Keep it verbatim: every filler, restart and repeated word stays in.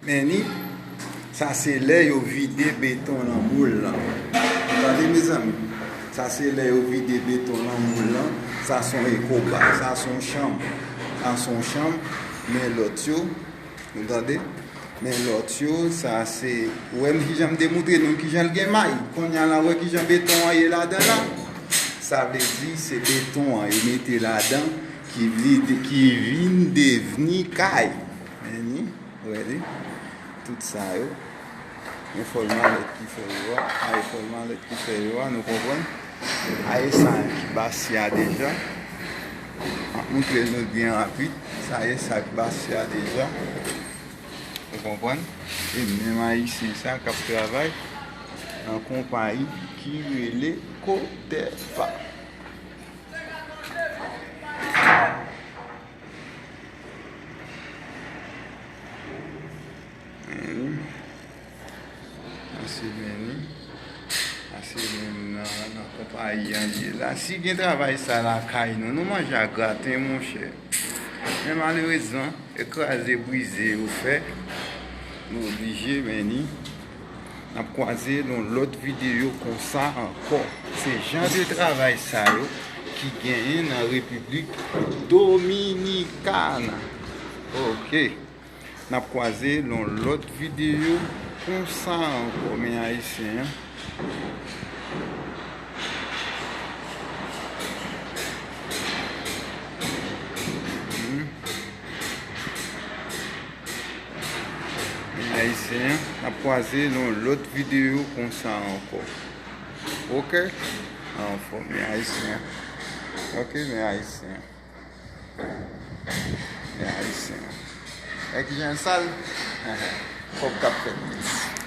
Men ni, sa se lè yo vide beton nan moul lan. Tande, mezanmi. Sa se lè yo vide beton nan moul lan. Sa se yon ekoba, sa se yon chanm. Sa se yon chanm. Men lòt yo, nou tande? Men lòt yo, sa se, ou wè m kijan m te moutre nou kijan l gen may. Kounye a la, ou wè kijan beton an ye ladan la. Sa vle di, se beton an yo mete ladan ki vle de-, ki vin devni kay. Men ni, wè li, tout sa yo. Yon fòl malèt ki fè yo a, a yon fòl malèt ki fè yo a, nou konprann? A e sa ki basi a deja. M ap moutre nou byen rapid. Sa e sa ki basi a deja. Ou konprann? E menm Ayisyen sa k ap travay nan konpayi ki rele Coterfa. Sa se men ni. Sa se menm nan, nan konpayi an li ye la. Si gen travay sa lakay nou, nou manje ak graten, monchè. Men malerezman, e kraze brize yo fè. Nou oblije, men ni. N ap kwaze nan lòt videyo konsa ankò. Se jan de travay sa yo ki genyen nan Repiblik Dominikana. Ok. N ap kwaze nan lòt videyo konsa ankò, men Ayisyen an. Hmm. Men Ayisyen an, n ap kwaze nan lòt videyo konsa ankò. Ok? Anfòm, men Ayisyen an. Ok, men Ayisyen an. Men Ayisyen an. Wè kijan l sal? Kòb k ap fèt piti.